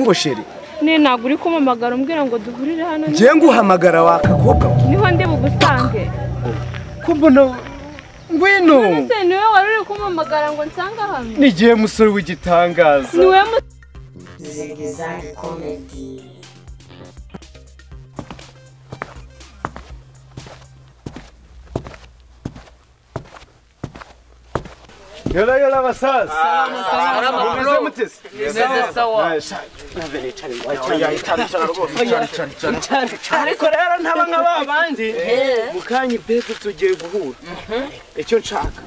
Ngengo sheri. Ne ntabwo uri kumpamagara umbwira ngo duhurire hano. Ngiye nguhamagara wakakobwa. Niho ndi bugusange. Kumbona ngwino. None niwe wari uri kumpamagara ngo nsange hano. Nigiye musore w'igitangaza. Niwe Zigzag Comedy. Yola yola basaza. Salama salama. Meze sawa. Ariko rero ntaba nka babandi mukanye bebe tugiye guhura. Icyo nshaka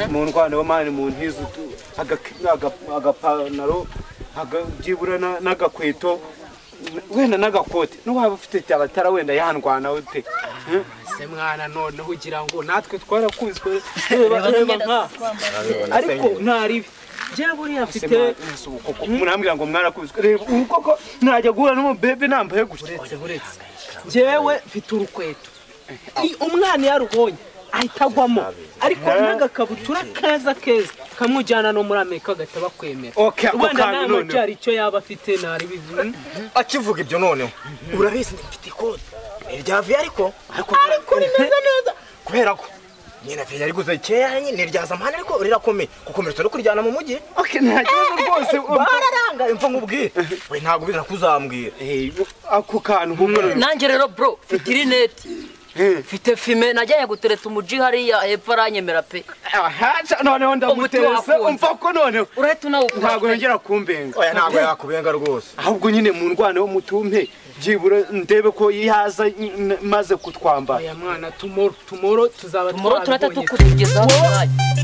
mu ndwana wa mani mu ntizo agapanaro byibura n'agakweto wenda n'agakote n'uwaba ufite abatara wenda yandwana ute. Se mwana noneho ugira ngo natwe twarakubiswe reba nka ariko ntaribi je buriya afite murambwira ngo mwarakubiswe reba koko najya guhura n'umubebe nambaye gutya. Uretse jewe mfite urukweto umwana yarubonye ahita agwamo ariko n'agakabutura keza keza kamujyana no muri Amerika agahita bakwemera. Wenda nta icyo yaba afite ntari bivuze akivuga ibyo noneho urabizi mfite ikote iryavuye ariko ariko rimeze neza kubera ko nyina viye ari guze kera nyine ryaza amahane ariko rirakomeye kukomeretsa no kuryana mu mujyi. Okay nta kibazo rwose bararanga imva nkubwire we ntago biza kuzambwira ako kantu humwe. Nanjye rero bro mfite irineti mfite fime najyanye gutereta umuji hariya hepfo aranyemera pe. Aha noneho ndamuterese umva ko noneho urahita unawukura ntago yongera kumbenga. Oya ntago yakubenga rwose ahubwo nyine mu ndwana wo mutumpe byibura ndebe ko yaza maze kutwambara. Oya mwana tomorrow tuzaba tomorrow turata tukugezaho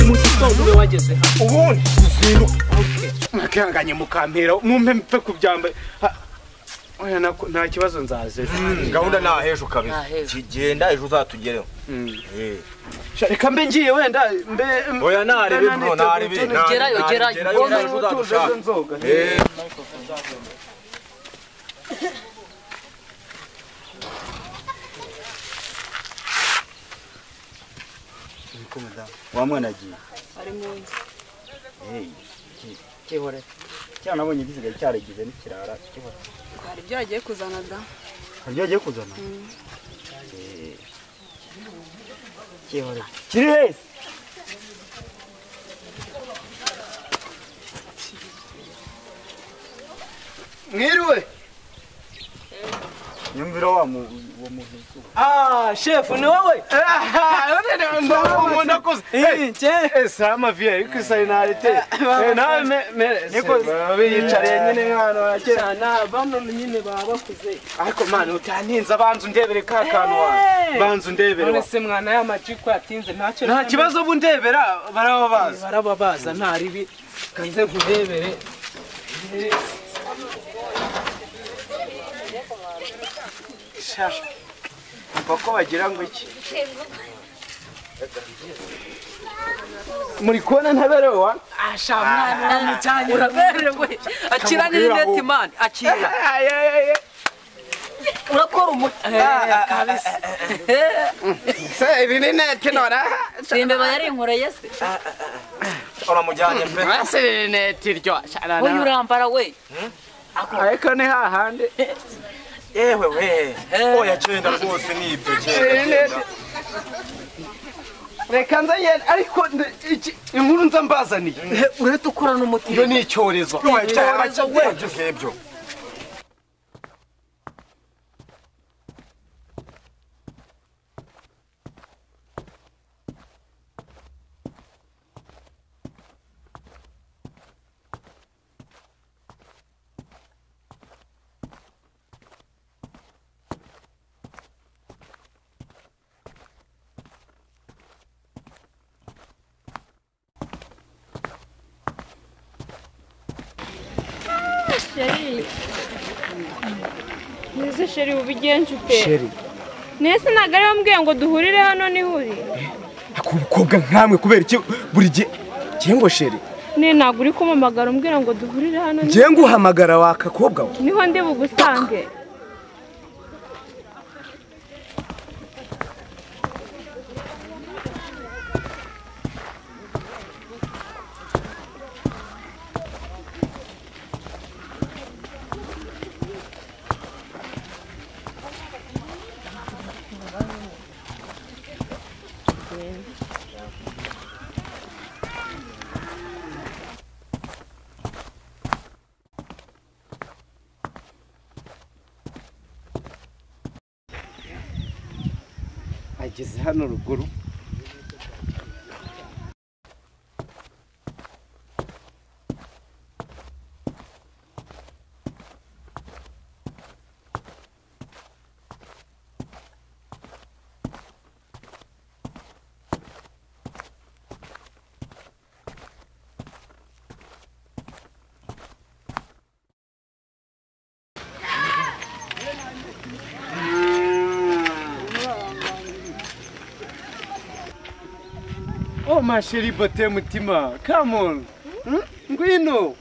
mu gitondo ube wageze hano ubundi tuzinduke. Okay nakanganye mukampera mumpe mpe kubyamba. Oya nta kibazo nzaze gahunda nta hejuru kabisa kigenda ejo uzatugereho. Reka mbe ngiye wenda mbe oya narebe bro narebe gerayo gerayo uzadushaka nzoga. Wa mwana agiye ari mu nzu. Kihore cyane nabonye gisigaye cyaragize n'ikirara kihore. Hari ibyo yagiye kuzana da. Hari ibyo yagiye kuzana? Kihore. Kiri hese. Mwiriwe. Nyumvira wa muntu. Ah, chef ni wowe? Umuntu akoze. Eh, sama vie ikusainarite. Nawe me niko biyicariye nyine hano bakera na bano nyine baba bakuze. Ariko mwana utantinze abanza undebere ka kantu wa. Banza undebere. None se mwana ya majiko yatinze ntacyo. Nta kibazo bundebera baraba baza. Baraba baza nta ribi. Kanze nkurebere. Bako bagira ngo iki muri kubona ntaberewe wa asha mwana mucyanye uraberewe akira n'ineti man akira urakora umuti kabisa se ibi ni neti nora simbe bayari inkoreye se uramujyanye pe ase ni neti ryo uyu urambara we ariko ni hahandi yewe we oya genda rwose nibyo genda reka nze ariko inkuru nza mbazaniye urahita ukora n'umuti iyo ni icyorezo ibyo Sheri. Neze sheri ubigenje ute? Sheri. Nese nagari wambwiye ngo duhurire hano nihuri. Akubukobwa nkamwe kubera iki buri gihe ngengo sheri. Ne ntabwo uri kumpamagara umbwira ngo duhurire hano. Ngiye nguhamagara wakakobwa we. Niho ndi bugusange. Ageze hano ruguru. Oh ma chérie beauté mutima, come on. Ngwino.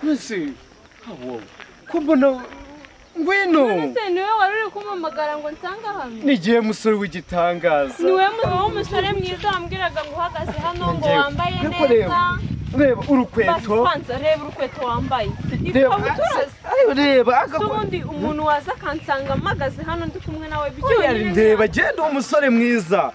Nsi. Awo. Kumbona ngwino. Nse niwe wari uri kumpamagara ngo nsanga hano. Nigiye musore w'igitangaza. Niwe musore mwiza wambwiraga ngo uhagaze hano ngo wambaye neza. Reba urukweto. Kwanza reba urukweto wambaye. Reba ubundi umuntu waza akansanga mpagaze hano ndi kumwe nawe byonyine. Ndeba genda umusore mwiza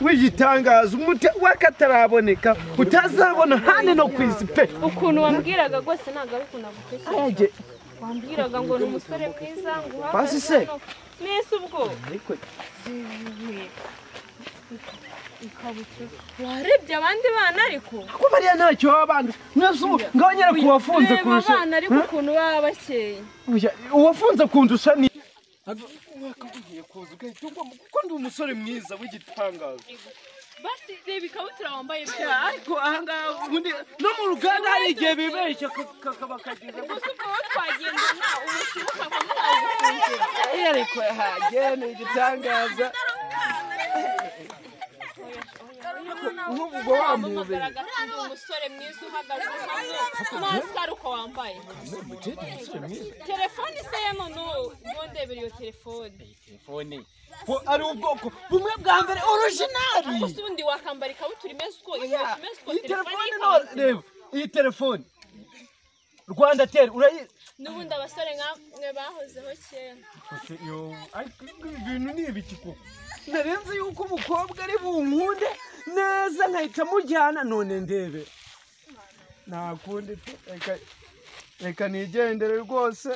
w'igitangaza wakataraboneka utazabona hano no ku isi pe. Ukuntu wambwiraga rwose ntabwo ari ukuntu agutekereza. Wambwiraga ngo ni umusore mwiza ngo uhagaze hano. Nese ubwo. Warebye abandi bana ariko ko bariya ntacyo baba bandusha ngaho nyereka uwafunze kurusha abana ariko ukuntu baba bakeye uwafunze kundusha ni kuko ndi umusore mwiza w'igitangaza. Basi reba ikabutura wambaye ariko ahangaha ubundi no mu ruganda hari igihe bibeshya kakaba kageze gusa ubwo twagendana umushibuka ukavamo ntagufungira ariko hagene igitangaza. Ubwo wamubera umusore mwiza uhagaze hano nta uko wambaye telefone se ya none ndebera iyo telefone ari ubwoko bumwe bwa mbere original. Gusa ubundi wakambara ikabutura imeze uko imeze uko telefone reba iyi telefone Rwanda Tel urayi n'ubundi abasore nkamwe bahozeho kera. Ibintu ni ibiki koko? Narenze yuko umukobwa ari bunkunde neza nkahita mujyana none ndebe. Nta kundi pe reka nigendere rwose.